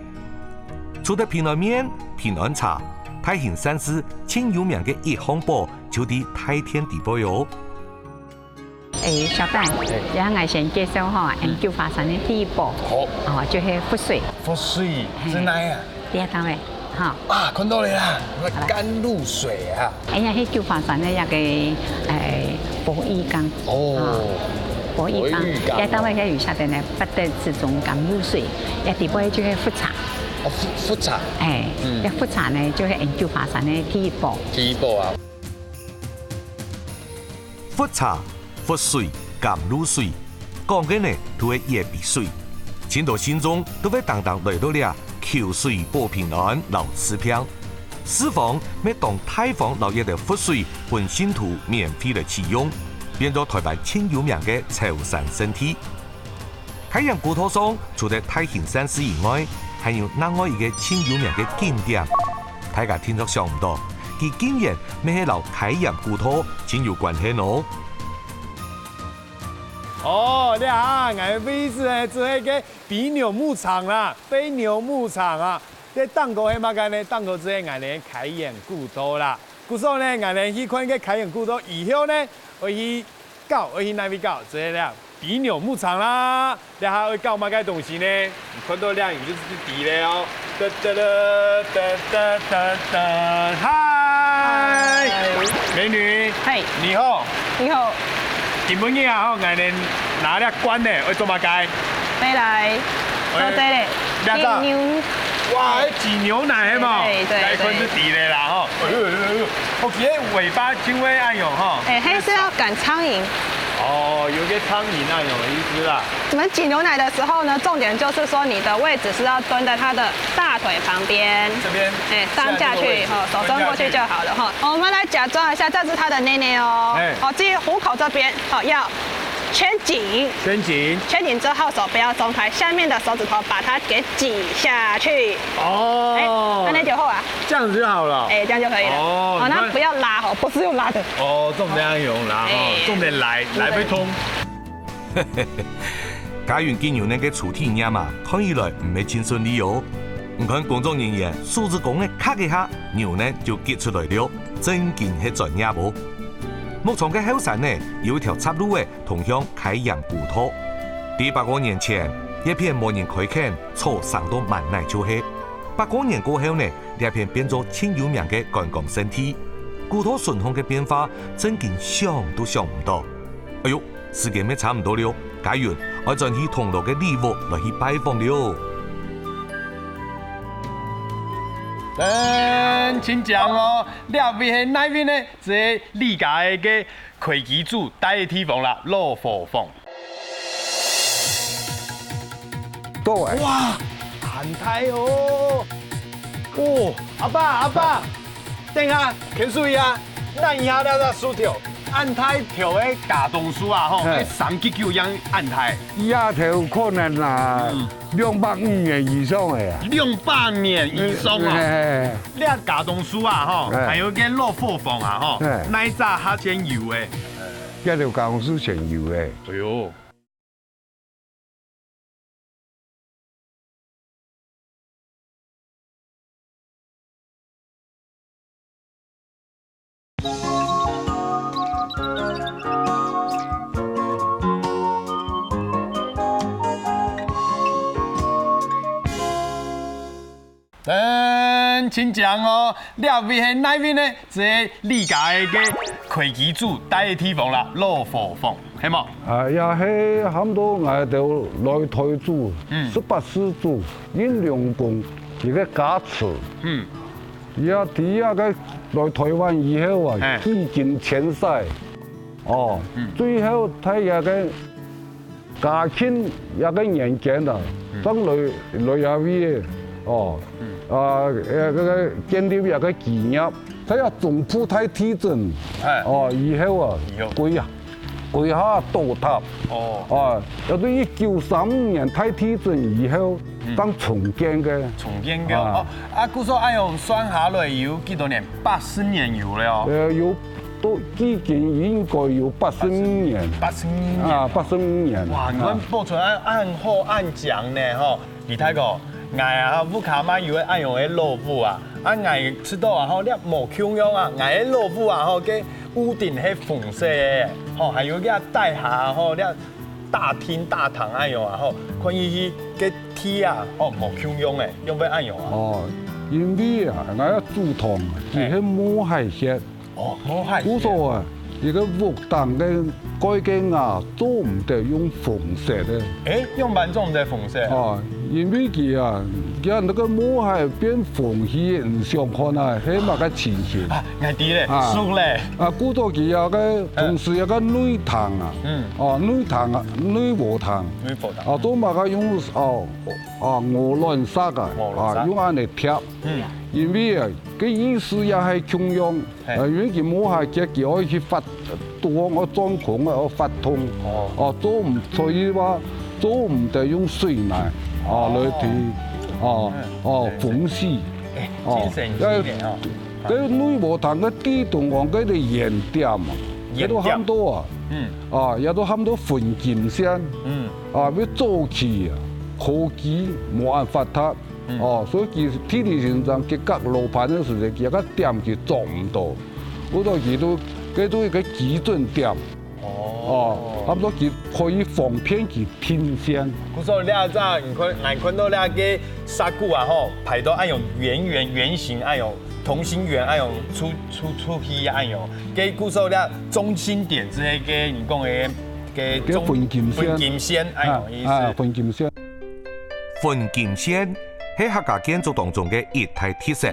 除忒平安麵、平安茶，大興善寺盡有名个一項寶就在大殿裡背哦。 誒，小丹，哎。這下𠊎先介紹吼，嗯。𠊎九華山个第一寶，好。哦，就係佛水。佛水，嘿。在哪啊？這兜个，哈。啊，看到了啦，那甘露水啊。哎呀，係九華山个一個，誒，博魚缸。哦。啊，博魚缸。博魚缸。這兜个有寫个呢，不得之中甘露水，這底背就係佛茶。哦，佛，佛茶。哎，嗯。這佛茶呢，就係𠊎九華山个第一寶。第一寶啊。 佛茶、佛水、甘露水，講个呢都係這杯水。盡多信眾都會當當來到這求水保平安摎治病。寺方乜當大方摎這兜佛水分信徒免費來取用，變做臺灣盡有名个朝山聖地。 開陽古道上，除忒大興善寺以外，還有另外一個盡有名个景點。大家定著想毋到，佢竟然乜係摎開陽古道盡有關係哦！哦，這下𠊎个位置呢，就係該飛牛牧場啦，飛牛牧場啊！這頂高係麼个呢？頂高就係𠊎个開陽古道啦。故所呢，𠊎等去看該開陽古道以後呢，愛去 搞，愛去哪位搞？就係這飛牛牧場啦！這下愛搞麼个東西呢？你看到這，你就知了哦。噠噠噠噠噠噠噠，嗨，嗨。美女，嘿。你好。你好。今晡日啊，吼，𠊎等拿這罐呢，愛做麼个？回來，哎，做這个，這个。擠牛。哇，還擠牛奶，係無？對，對，來看就知了啦，吼。哎呦，哎呦，哎呦。 哦，佢个尾巴就會恁樣吼。哎，係，係愛趕蒼蠅。哦，有個蒼蠅恁樣个意思啦。我們擠牛奶的時候呢，重點就是說你的位置是要蹲在它的大腿旁邊。這邊？哎，上下去，下這個位置，吼，手伸過去就好了，吼。蹲下去。我們來假裝一下，這是它的內內哦。哎。好，至於虎口這邊，好，要圈緊。圈緊。圈緊之後，手不要鬆開，下面的手指頭把它給擠下去。哦。哎，按呢就好啊。 這樣子就好了。哎，這樣就可以了。哦，好，你看。那不要拉吼，不是用拉的。哦，重點要用拉吼，哎，重點來，對。來會痛。嘉雲擠牛奶个初體驗啊，看起來毋係盡順利哦。你看工作人員手指公仔卡一下，牛奶就擠出來了，真經係專業哦。牧場个後山呢，有一條直路仔通向開陽古道。在百過年前，這片無人開墾，草生到滿哪就係。百過年過後呢，這片變做盡有名个觀光勝地。古道順風个變化，真經想都想毋到。哎喲，時間乜差毋多了，佳云，愛轉去銅鑼个里屋來去拜訪了。嗯，請講哦，這位係哪位呢？ 這係李家个該開基祖戴个地方啦，老伙房。到欸。哇，恁大哦！哦，阿爸，阿爸，等下，牽手一下，等一下，這隻樹頭，恁大條个茄苳樹啊，吼，嘿。該生幾久正恁大？這頭可能啊，嗯。 兩百五年以上个啊。兩百年以上啊。哎，這茄苳樹啊，吼，哎。還有該老伙房啊，吼，哎。哪一隻較先有个？這條茄苳樹先有个。哎喲。 嗯，請講哦，這位係哪位呢？這係李家个該開基祖戴个地方啦，老伙房，係無？啊，也係喊到𠊎兜來台祖，嗯。十八世祖，仁良公佢个家祠。嗯。 也在這个來台灣以後啊，嘿。幾經遷徙，哦，嗯。最後在這个嘉慶這个年間啊，嗯。正來，來這位个，哦，嗯。啊，呃，這个建立這个基業，在這中部大地震，嘿。哦，以後啊，以後。歸啊， 歸下倒塌。哦。啊，也係一九三五年大地震以後，嗯。正重建个。重建个，啊。哦，啊，故所恁樣算下來有幾多年？八十年有了哦。呃，有，都已經應該有八十五年。八十五年。啊，八十五年。哇，你看啊。保存恁，恁好恁靚呢，吼。 李大哥，𠊎啊，屋下嘛有个恁樣个老屋啊，啊，𠊎知道啊，吼，這無共樣啊，𠊎个老屋啊，吼，該屋頂係紅色个，吼，還有這底下，吼，這大廳、大堂恁樣啊，吼，看起去該地啊，哦，無共樣个，仰會恁樣啊？哦，因為啊，𠊎个祖堂，佢係毛蟹穴。 哦，毛蟹穴。故所啊，一个屋頂个蓋个瓦做毋得用紅色个。誒，仰般做毋得紅色啊？哦，因為佢啊，佢啊，該个毛蟹變紅去，你想看啊，係麼个情形？啊，𠊎知咧，啊。熟咧。啊，故所佢啊，个，嗯。同時有个內堂啊，嗯。哦，內堂啊，內和堂。內和堂。哦，做麼个用，哦，哦，鵝卵石啊，鵝卵石。啊，用恁樣疊。嗯。因為啊，个意思也係共樣。 嘿。呃，因為佢毛蟹佢，佢愛去發，肚項愛鑽空个，愛發痛。哦。哦，做毋，所以話，做毋得用水泥，哦，哦。來提，哦，嗯，哦，對，對。風水。誒，哦，真神奇呢，哦。該內和堂个地動王該个圓點啊，圓點。該都喊到啊，嗯。啊，也都喊到分金線。嗯。啊，因為早期啊，科技無恁發達， 嗯。哦，所以佢地理先生，佢隔羅盤个時節，佢个點佢做毋到，故所佢都，該都一个基準點。哦。哦，差不多佢可以方便佢定線。故所這隻，你看，𠊎看到這个石鼓啊，吼，排到恁樣圓圓，圓形恁樣，同心圓恁樣，出，出，出去恁樣。該故所這中心點就係該你講个，該中，該分金線。分金線，恁樣意思。啊，啊，分金線。 分金線係客家建築當中个一大特色。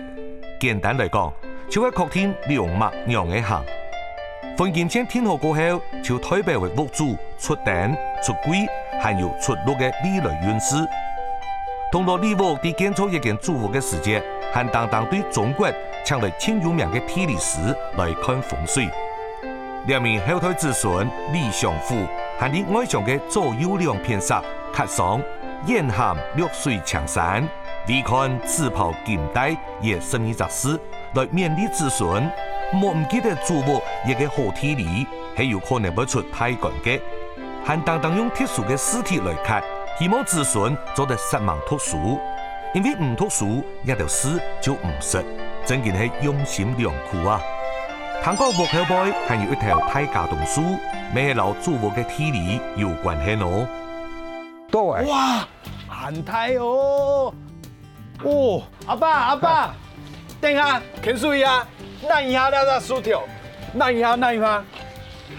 簡單來講，就係確定兩脈仰仔行。分金線定好過後，就代表為屋主出丁、出櫃，還有出祿个未來運勢。銅鑼里屋在建造這間祖屋个時節，還單單對中國請來盡有名个地理師來看風水。 這名後代子孫李相府，還在外牆个左右兩片石刻上「遠含綠水青山，唯看紫袍金帶」這十二隻字，來勉勵子孫，莫毋記得祖屋這个好地理，係有可能會出大官个。還單單用特殊个字體來刻，希望子孫做得煞猛讀書，因為毋讀書，這兜字就毋識，真經係用心良苦啊！聽講屋後背還有一頭大茄苳樹，乜係摎祖屋个地理有關係哦。到欸。哇，恁大哦！哦，阿爸，阿爸，等下，牽手一下，揇一下這隻樹頭，揇一下，揇一下。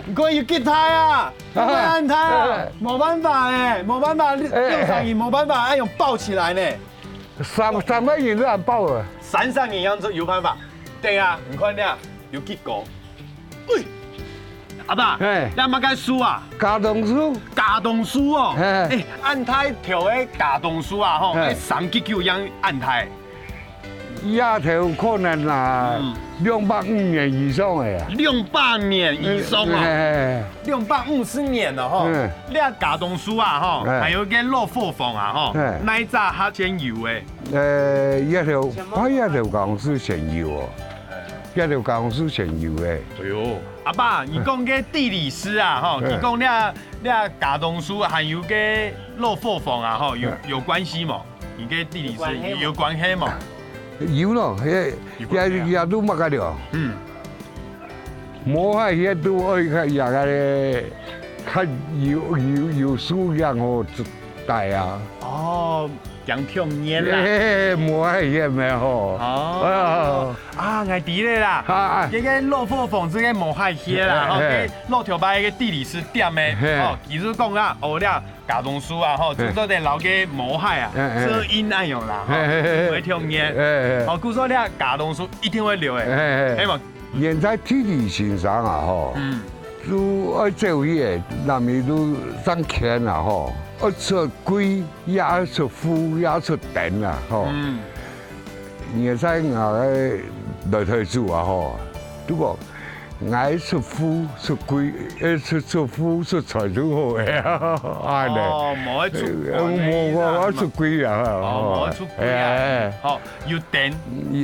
你看有幾大啊？有恁大啊？無辦法欸，無辦法，兩儕人無辦法，愛用抱起來呢。三，三個人都恁抱啊。三儕人樣子有辦法。等下，你看這，有幾高？喂，阿爸，嘿。這麼个樹啊？茄苳樹。茄苳樹哦。嘿。欸，恁大條个茄苳樹啊，吼，嘿。欸，生幾久樣恁大？這頭可能啊，嗯。兩百五年以上个啊。兩百年以上哦。嘿，嘿，嘿。兩百五十年了吼。嗯。這茄苳樹啊，吼，嘿。還有个老伙房啊，吼，嘿。哪一隻較先有个？呃，這頭，啊，這頭講係先有哦。 這就講係先有个。哎喲，阿爸，你講个地理師啊，吼，嗯。你講這，這茄苳樹還有个老伙房啊，吼，有，嗯。有關係無？你个地理師有關係無？有咯，也，有關係啊。也，也都麼个了。嗯。無海些都愛較，也个咧，較有，有，有素養吼，帶啊。哦， 講天然啦。嘿，無海些个吼。哦。啊。啊，𠊎知了啦。啊，啊。這个老伙房係个無海些啦，吼，嘿，嘿。這老頭擺个地理師點个，嘿。吼，佢就講啦，哦，這茄苳樹啊，吼，嘿。就做得摎个無海啊，嘿，嘿。遮陰恁樣啦，吼，嘿，嘿，嘿。毋會天然。嘿，嘿。哦，故所這茄苳樹一定會留个，嘿，嘿。係無？ 現在地理先生啊，吼，嗯。都愛走去个，南面都上圈啊，吼，愛出季，也愛出富，也愛出丁啊，吼。嗯。現在𠊎个來台主啊，吼，都講，𠊎出富出季，呃，出，出富出財都好个啊，恁呢。哦，無愛出，呃，無，無，無愛出季啊，哦，無愛出季啊。哎，哎，哎。好， 有丁，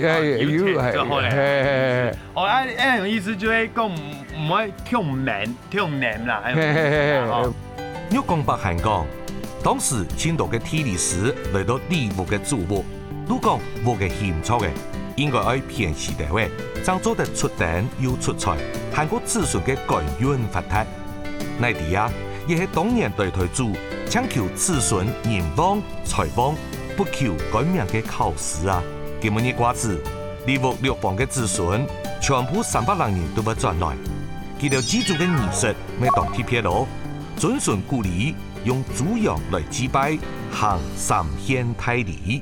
哎，哦，有有，丁就好了。嘿，嘿，嘿。哦，啊，恁樣意思就係講，毋，毋會忒黏，忒黏啦，恁樣意思啦，嘿，嘿，嘿，嘿。吼。玉光伯還講，當時盡多个地理師來到李屋个祖屋，都講屋个形狀个，應該愛偏西兜仔，正做得出丁又出財，還過子孫个官運發達。 哪知啊，也係當年來台主，淨求子孫人旺財旺，不求官名个巧事啊。今晡日瓜子，李屋六房个子孫，全部三百零人都會轉來。佢兜祭祖个儀式乜當特別哦，遵循古禮，用豬羊來祭拜，行三獻大禮。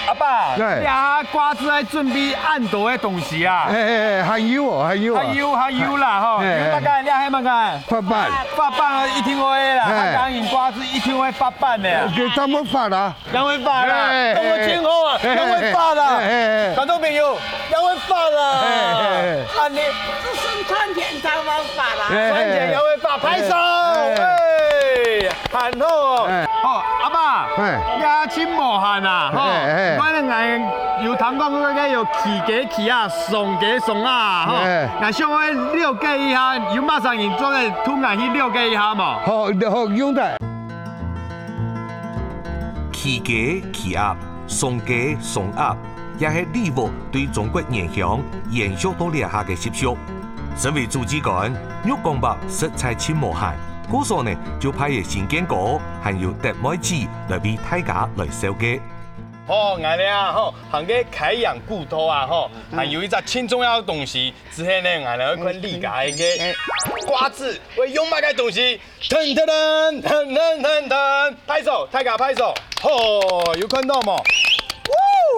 阿爸，哎。這下瓜子愛準備恁多个東西啊。哎，哎，哎，還有哦，還有啊。還有，還有啦，吼。哎，哎。有麼个？這係麼个？發粄。發粄一定會啦，哎。客家人瓜子一定會發粄个啊。這怎麼發啊？仰會發啦？哎，哎，當然真好啊，哎，哎，仰會發啦？哎，哎，哎。觀眾朋友，仰會發啦？哎，哎，哎。恁呢，子孫傳田才會發啦。哎，哎，哎。傳田仰會發，拍手。哎，哎。哎。 還好哦。哎。哦，阿爸，哎。這真無閒啊，吼。哎，哎。𠊎，𠊎有聽講該个有企雞、企鴨、松雞、松鴨啊，吼。哎。𠊎想愛了解一下，有麼儕人做得同𠊎去了解一下無？好，好，用得。企雞、企鴨、松雞、松鴨， 也係李屋對中國原鄉延續到這下个習俗。身為主祭官，玉光伯實在真無閒，故所呢就派个新見哥，還有得妹子來為大家來紹介。哦，𠊎這啊，吼，行个開陽古道啊，吼，嗯。還有一隻真重要个東西，之後呢，𠊎來看你家个瓜子，會用麼个東西？ 噔噔噔噔噔噔噔，拍手，大家拍手。吼，有看到無？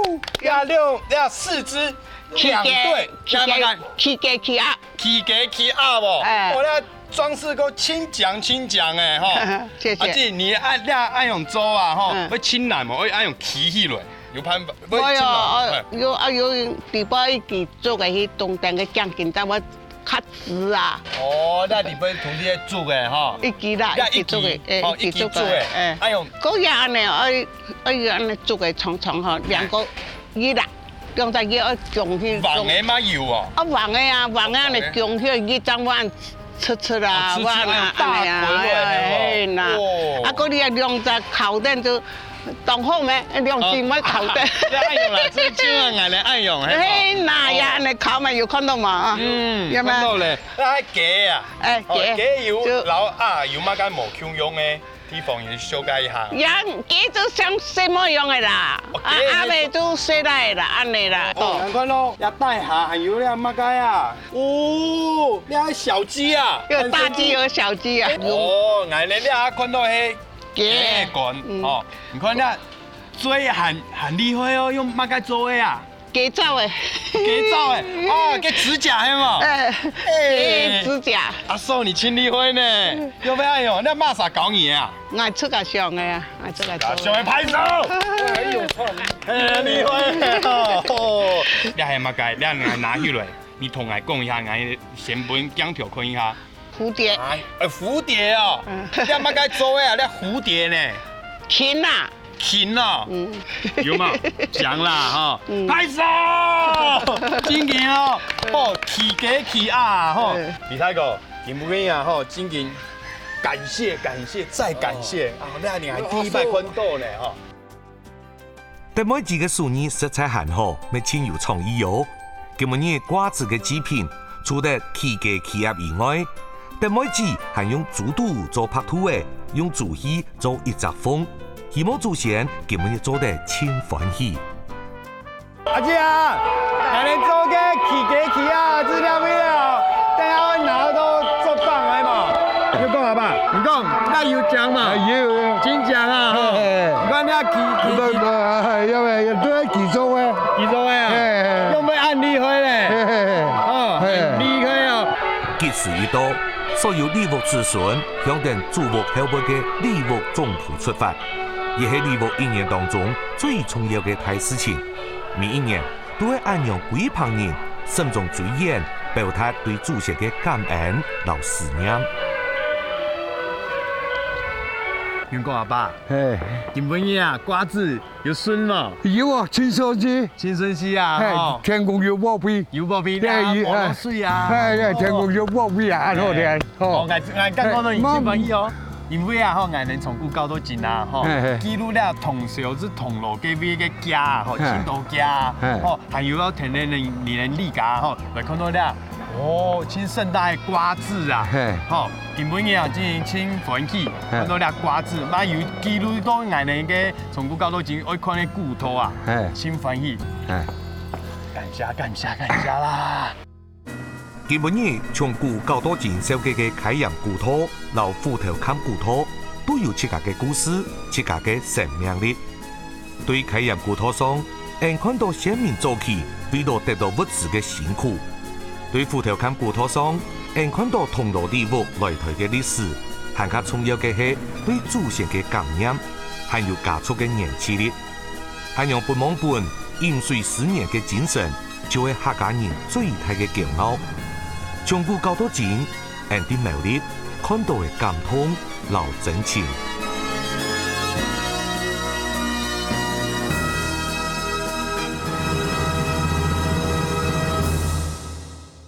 嗚，呀，六，呀，四隻，兩對，企雞，企雞，企鴨。企雞企鴨哦，哎。哦，那裝飾个真靚真靚哎，吼。謝謝。阿姊，你愛，你愛用做啊，吼，嗯。會真難無？愛用企起來，有辦法，會真難。哎。有啊，有，底背一支竹个，去冬天个將近，但我 較直啊。哦，那你會同你个竹个吼？一支啦，那一支，一支竹个，哎，哦，一支竹个，一支竹个，哎。哎喲。該也恁呢，愛，愛恁呢竹个長長吼，兩個一啦，兩隻一愛共去。橫个嘛有哦。啊，橫个啊，橫个恁呢共去，一張彎出出啦，哦，出出彎啊，那種大滾輪的哦。哎呀，哎啦。哦。啊，該你啊，兩隻靠等就當好咩？良心會考得。這恁樣啦，這就恁樣來恁樣，嘿無？嘿，那也恁樣考嘛，有看到嘛？嗯，有無？看到咧。該雞啊，哎，哦，雞雞有就摎鴨有麼个無共樣个地方，你紹介一下。羊雞就像細妹樣个啦，哦，啊，雞鴨仔就細倈啦，恁樣啦。哦，難怪咯，這底下還有這麼个啊？哦，這小雞啊，有大雞有小雞啊。哦，𠊎等這下看到係雞。雞肝，嗯。哦，你看這 嘴還，還厲害哦，用麼个做个啊？雞爪个。雞爪个，哦，雞指甲係無？哎，哎。雞指甲。阿嫂，你真厲害呢，又會恁樣，該麼儕教你个啊？𠊎自家想个啊，𠊎自家做个。自家想个拍手。哎喲，操你！很厲害哦。這係麼个？這𠊎拿起來，你同𠊎講一下，𠊎先分鏡頭看一下。 蝴蝶。哎，呃，蝴蝶哦，嗯。這麼个做个啊，這蝴蝶呢？琴啊。琴哦，嗯。有無？講啦吼，嗯。拍手，真个哦，哦，起雞起鴨啊吼，嗯。李大哥，今晡日啊吼，真个感謝感謝再感謝啊，這你還第一擺看到呢吼。 德妹姊个手藝實在還好，乜盡有創意哦。今晡日掛紙个祭品，除了起雞起鴨以外，德妹姊還用竹牍做白兔仔，用竹戲做一隻鳳，希望祖先今晡日做得盡歡喜。阿姊啊，𠊎等做个起雞起鴨，這兩位啊，等下會拿到竹棒來嘛？有講阿爸？你講，該有講嘛？哎，有，有。真講啊，吼。嘿，嘿。你看那起，起，起。不，不，哎，要不要，要都要起做个。起做个啊？嘿，嘿。用不按理会嘞？嘿，嘿，嘿。哦，嘿。很厲害哦。吉時一到，所有李屋子孫向等祖屋後背个李屋總舖出發，也係李屋一年當中最重要个大事情。每一年， 都會恁樣歸棚人，慎重追遠，表達對祖先个感恩摎思念。元哥阿爸，嘿。今晡日啊，掛紙有順無？有啊，盡順序。盡順序啊，嘿，吼。天公有保庇。有保庇啊，嘿，有，無落水啊。嘿，嘿，天公有保庇啊，恁好个。 哦，哦。𠊎，𠊎感覺到你真歡喜哦。因為啊，吼，𠊎等從古到今啊，吼，嘿，嘿。記錄了通霄至通羅該位个家啊，吼，嘿。盡多家啊，嘿。吼，還有要跈等你，你等李家啊，吼，來看到了，哦，盡盛大个掛紙啊，嘿。吼，今晡日啊，真正盡歡喜，嘿。看到了掛紙，嘛有記錄到𠊎等个從古到今愛看个古道啊，嘿。盡歡喜。嘿。感謝，感謝，感謝啦！ 今晡日從古到今紹介个溪鹽古道摎虎頭崁古道，都有自家个故事、自家个生命力。對溪鹽古道上，𫣆看到先民早期為著得到物資个辛苦；對虎頭崁古道上，𫣆看到通羅李屋來台个歷史，還較重要个係對祖先个感念，還有家族个凝聚力。 恁樣分望本飲水思源个精神，就係客家人最大个驕傲。從古到今，𫣆在苗栗看到个感動摎真情。